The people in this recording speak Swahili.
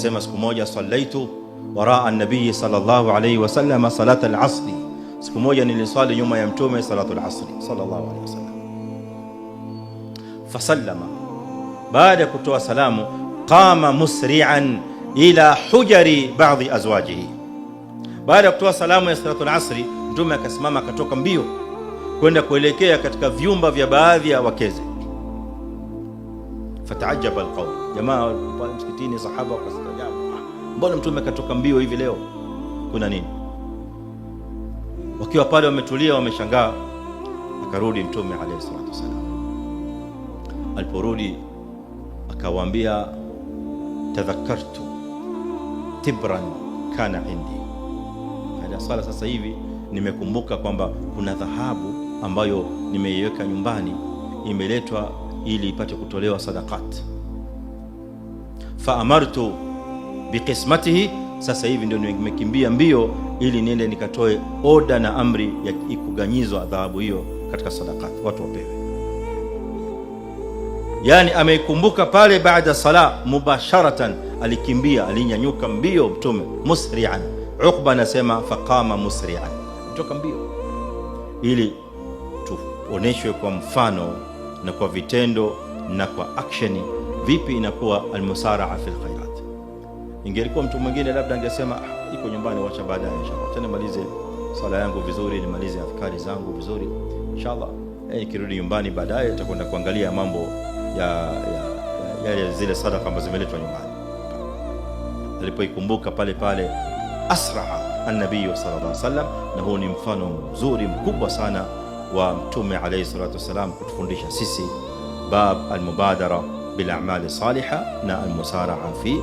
Anasema siku moja, sallaitu waraa an-nabii sallallahu alayhi wasallam salat al-asri, siku moja niliswali nyuma ya Mtume salatu al-asri sallallahu alayhi wasallam. Fasallama, baada ya kutoa salamu, qama musri'an ila hujari baadhi azwajihi. Baada ya kutoa salamu ya salatu al-asri, Mtume akasimama akatoka mbio kwenda kuelekea katika vyumba vya baadhi ya wakeze. Fataajaba alqaum, jamaa pale msikitini, sahaba wakastaajabu, mbona Mtume akatoka mbio hivi leo, kuna nini? Wakiwa pale wametulia, wameshangaa. Akarudi Mtume alayhi salatu wasalam. Aliporudi akawaambia, tadhakartu tibran kana indi, baada ya sala sasa hivi nimekumbuka kwamba kuna dhahabu ambayo nimeiweka nyumbani, imeletwa ili ipate kutolewa sadaqat. Fa amartu biqismatihi, sasa hivi ndio nimekimbia mbio ili niende nikatoe oda na amri ya ikuganyizwa dhahabu hiyo katika sadaqat, watu wapewe. Yani ameikumbuka pale baada sala mubasharatan, alikimbia, alinyanyuka mbio Mtume musri'an. Uqba anasema faqama musri'an, toka mbio, ili tuoneshwe kwa mfano na kwa vitendo na kwa action vipi inakuwa almusaraa fil khairat. Ingelikuwa mtu mwingine labda angesema ah, iko nyumbani, wacha baadaye inshallah, acha nimalize sala yangu vizuri, nimalize adhkari zangu vizuri inshallah, nikirudi nyumbani baadaye nitakwenda kuangalia mambo ya zile sadaka ambazo zimeletwa nyumbani. Alipoikumbuka pale pale asraa an-nabii sallallahu alaihi wasallam. Na huu ni mfano mzuri mkubwa sana wa Mtume alayhi salatu wasalam kutufundisha sisi bab almubadara bil a'mali saliha na almusaraa fi